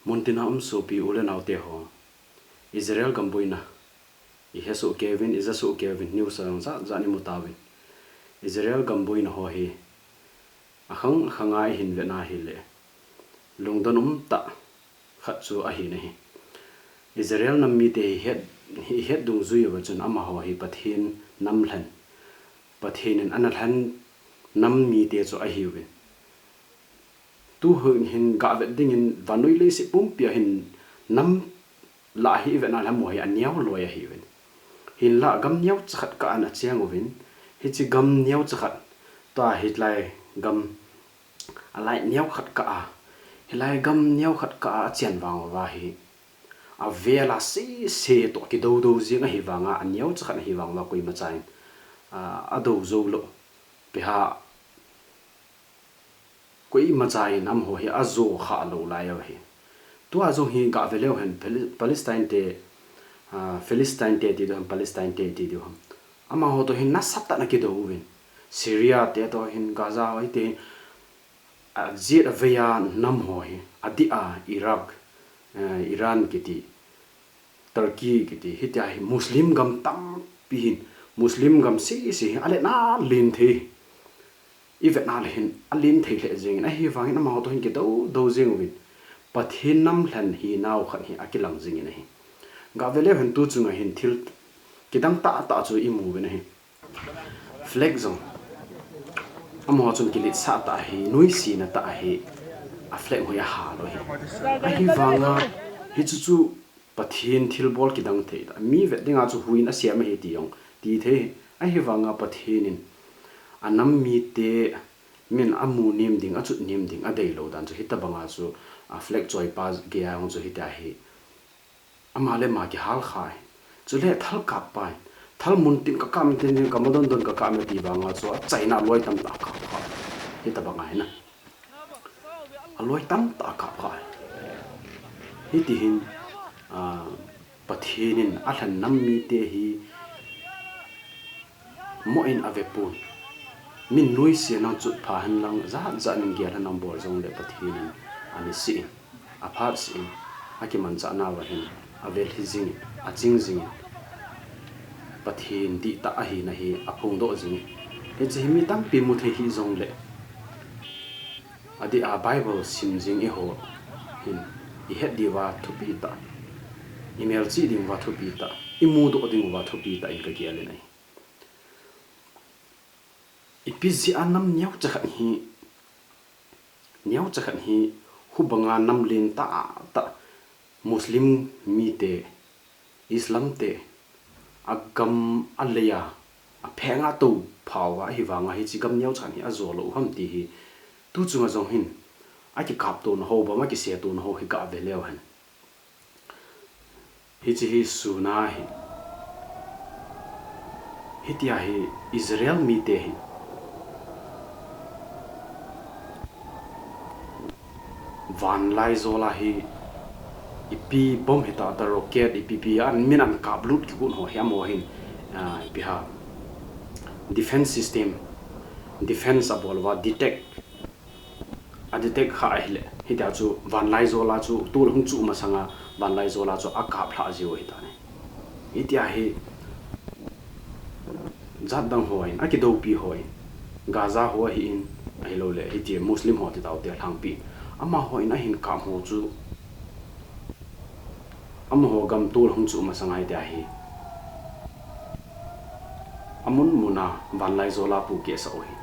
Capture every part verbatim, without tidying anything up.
Muntina um sopi u le naote ho, Israel gam boina i hesoh keuvin, i jasoh keuvin, news a jong jat jat i mu tauvin. Israel gam boina ho hi akhang akhanga i hin vetna hile, lungdon um tah khat chu ahi nahi. Israel nam mite hi het, hi het dungjui uva chun amaho hi Pathen nam lhen, Pathen in ana lhen nam mite chu ahiuvin. Tu hin hin gah vet dingin vannoi leiset pumpi a hin nam lah hi i vetna le amaho hi aneo loi ahiuvin. Hinlah gam neocha khat kah in acheng uvin. Hiche gam neocha khat, tua hilai gam, alai neo khat kah a, hilai gam neo khat kah a achen vang uva hi, avel a sese toh kido do jing ahi vanga, aneocha khat ahi vang uva koima chan, a, ado jou lou. Peha, koima chan amaho hi ajo kha lou lai u hi. Tua jong hi gah ve leu hen Pal-, Palestine te, a, Philistine te ti diu ham, Palestine te ti diu ham, amaho toh hin nasatah in akido uvin. Syria te toh hin, Gaza ho hi te hin, ajet avei a nam ho hi, adeh a Iraq, eh, Iran kiti, Turkey kiti, hitia hi Muslim gam tampi hin, Muslim gam sese hi alet na len thei. I vetna le hin alen thei lheh jengin, ahivangin amaho toh hin kido do jeng uvin. Pathen nam lhen hinau khat hi akilang jingin ahi. Gah ve leu hen tu chunga hin thil kidang tah tah chu i mu uvin ahi. Flag jong amaho chun kiletsah tah ahi, nuisatna tah ahi, a flag hoi ahal u hi. Ahivanga hichu chu Pathen thilbol kidang thei tah. Mi vet dinga chu huiyin asem ahi ti jong ti thei. Ahivanga Pathen in anam mite min amu nem ding, achut nem ding adeilou dan chu hitabanga chu a flag choipa geiya jong chu hitia hi ama le ama kihal kha e. Chule thal kap pa e. Thal mun tin kakap e, tin tin kamu don don kakap e ti vanga chu achaina loi tamtah akap kha. Hitabanga hi na, aloi tamtah akap kha e. Hiti hin, a, Pathen in alhen nam mite hi moh in ave pon. Min nuisat in nang chutpha hen lang, jat jat in gel hen nang bol jongle Pathen in ana sih in, aphat sih in, akimanchah nauva hin avel hi jingin, aching jingin, Pathen dihtah ahina hi aphongdoh jingin. Hiche hi mi tampi mu thei hih jongle, adeh a Bible sim jing eiho hin i het diuva thupi tah, i melchih dinguva thupi tah, i mudoh dinguva thupi tah in kagel in ahi. Ipi jeh a nam neocha khat hi, neocha khat hi, hubanga nam len tah tah, Muslim mite, Islam te, agam alei a, aphenga tou phauva, ahivanga hiche gam neocha khat hi ajo lou u ham ti hi, tu chunga jong hin, akikap tona ho, bom akise tona ho hi gah ve leu hen. Hiche hi sun ahi. Hitia hi Israel mite hin vanlaijol a hi ipi bom hita, ta rocket, ipi pi a min an kaplut kigon ho hi amaho hin, ah, ipi ham, defense system, defense abol uva, detect a detect kha ahile, hitia chu vanlaijol a chu, tol hung chuh masanga vanlaijol a chu akaplhah jiu ahitai. Hitia hi jat dang hon, akidoupi hon, Gaza ho ahin, ahilouleh hitia Muslim ho ti taute alhangpi, amaho in ahin kap ho chu, amaho gam tol hung chuh masanga hitia hi amun muna vanlaijol a pu kehsah u hi.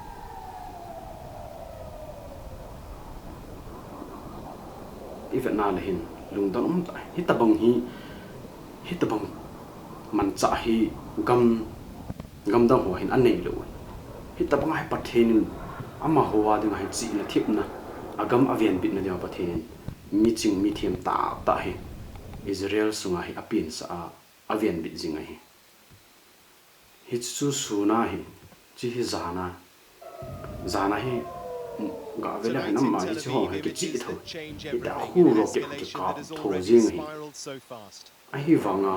I vetna le hin lungdon um tah. Hitabang hi, hitabang manchah hi gam, gamdang ho hin anei lou. Hitabang hi Pathen in amaho a dinga hi chihna thepna, agam avenbitna dinga Pathen in miching mithem tahtah hi Israel sunga hi apinsah a, avenbit jing ahi. Hichu sun ahi, hiche hi jan a. Jan a hi, gah ve leu hen ama hiche ho hi kichih tho. Hitia khu rocket kikap tho jing ahi. Ahivanga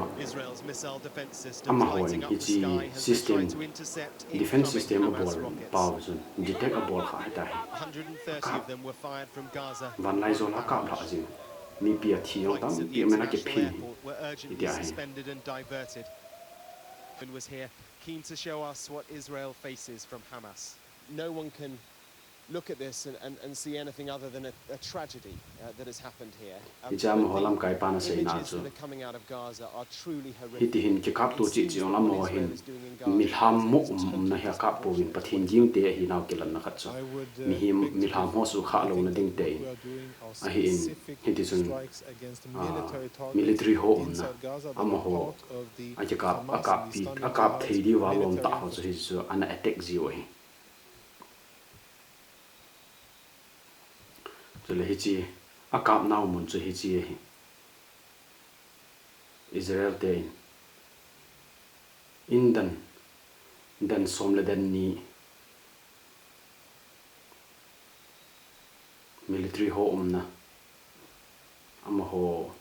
amaho in hiche system, defense system abol pau chun detect abol kha hitia hi. Kap. Vanlaijol a kaplhah jing. Mipi athi jong tampi um in akiphil hi, hitia hi. Suspended and diverted. And was here, keen to show us what Israel faces from Hamas. No one can look at this and, and, and see anything other than a, a tragedy, uh, that has happened here. Um, hiche amaho lamkai pan aseina chu, hiti hin kikapto cheh cheh jong amaho hin milham mo um umna hi akap pouvin, Pathen gingte ahinau kilanna khat chu. Mihem, milham ho suhkhah louna dingte in. Ahin, hiti chun, ah, military ho umna, amaho akikap, akap pi, akap thei diuva lom tah ho chu hichu ana attack jiu ahi. Chule hiche akapnau mun chu hiche ahi. Israel te in, in dan, dan som le dan ni military ho umna, amaho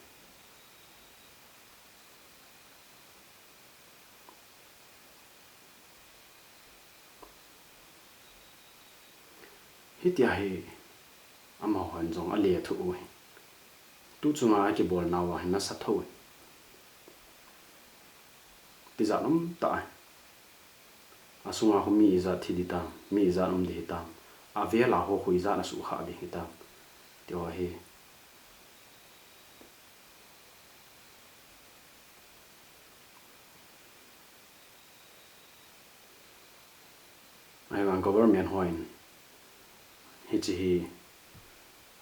hitia hi amahon jong alethuh u hi. Tu chunga akibolnauva hi nasa thou hi. Tijat um tah hi. Asunga khu mi ijat thi ding tam, mi ijat um ding hitam. Avela ho khu ijat asuhkhah ding hitam, tiho hi. Ahivang government hon hiche hi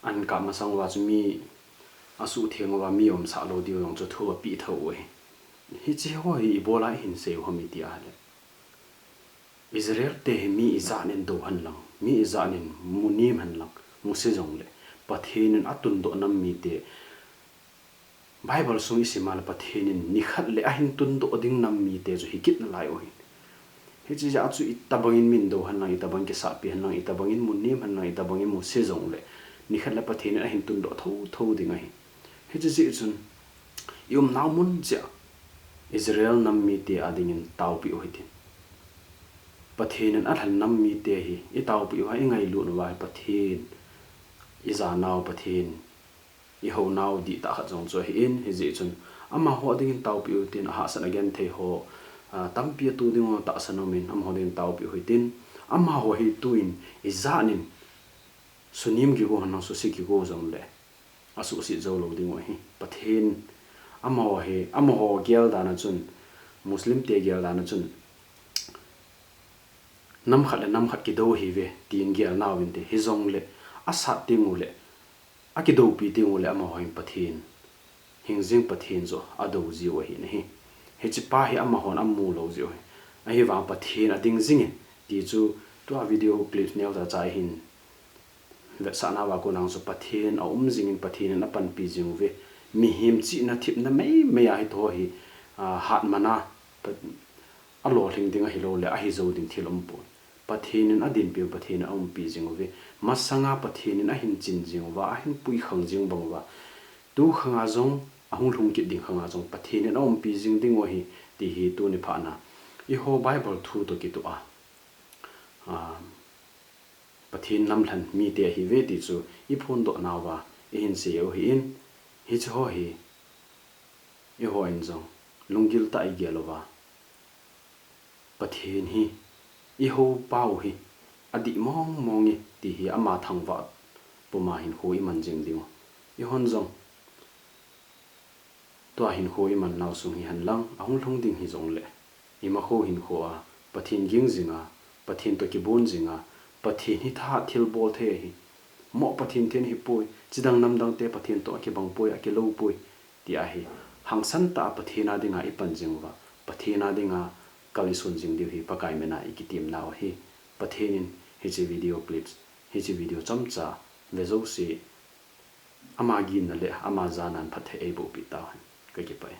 ahin kap masang uva chu mi asuhtheng uva mi umsah lou diu jong chu thu apeh thou u ahi. Hiche ho hi ibola ihin sei u ham iti ahile, Israel te hi mi ijat in dou hen lang, mi ijat in munem hen lang, muse jongle, Pathen in atundoh nam mite, Bible sung isim a le Pathen in nikhat le ahin tundoh ding nam mite chu hikit nalai u ahi. Hiche jeh a chu itobang in min dou hen lang, itobang kisahpi hen lang, itobang in munem hen lang, itobang in muse jongle, nikhat le Pathen in ahin tundoh thou thou ding ahi. Hiche jeh chun, iumnau mun cheh a Israel nam mite adingin taopeh u hitin. Pathen in alhen nam mite hi itaopeh uva, ingailut uva hi Pathen ijanau, Pathen ihounau dihtah khat jong chu ahin, hijeh chun amaho adingin taopeh u hitin, ahahsat agenthei ho, ah, tampi atoh ding u tahsan aumin, amaho dingin taopeh u hitin, amaho hi tuin ijat in sunem kigo hen lang, suse kigo jongle, asuhset jou lou ding u ahi. Pathen, amaho hi, amaho gel dan a chun, Muslim te gel dan a chun, nam khat le nam khat kidou ahiuve, tin gelnau vinte, hijongle, asat teng ule, akidoupi teng ule, amaho hin Pathen, hingjing Pathen chu adou jiu ahi nahi. Hiche pa hi amahon amu lou jiu ahi. Ahivang Pathen ading jingin, ti chu tua video clip neo cha cha hin vetsahna uva kon a chu Pathen aum jingin Pathen in apanpi jing uve. Mihem chihna thepna meimei a hiche ho hi, ah, hatmana, alolhing ding ahilou le, ahi jou ding thil umpon. Pathen in adinpi u, Pathen in aumpi jing uve. Masanga Pathen in ahin chin jing uva, ahin puikhang jing bang uva, tu khanga jong, ahung lhung kit ding khanga jong, Pathen in aumpi jing ding u ahi, ti hi tuni phat na eiho Bible thu toh kitoh a, ah, Pathen lamlhen mite ahiuve ti chu iphondoh nauva ihin sei u ahin, hiche ho hi eihon jong lunggil tah a igel uva, Pathen hi ihou pau hi adih mong mong e ti hi ama thangvah puma hinkho iman jing ding u. Eihon jong tua hinkho iman nau sung hihen lang, ahung lhung ding hijongle, imakho hinkho a Pathen ging jing a, Pathen toh kibon jing a, Pathen hi thahat thilbol thei ahi. Mo Pathen thei ahipoi, chidang namdang te Pathen toh akibang poi, akilou poi, ti ahi. Hangsan tah a Pathen a dinga ipan jing uva, Pathen a dinga kal isun jing diu hi Pakai mina ikitem nau ahi. Pathen in hiche video clips, hiche video chomcha ve jouse, ama ginna le ama jana phatthei eiboh peh tauhen. Kakipah e.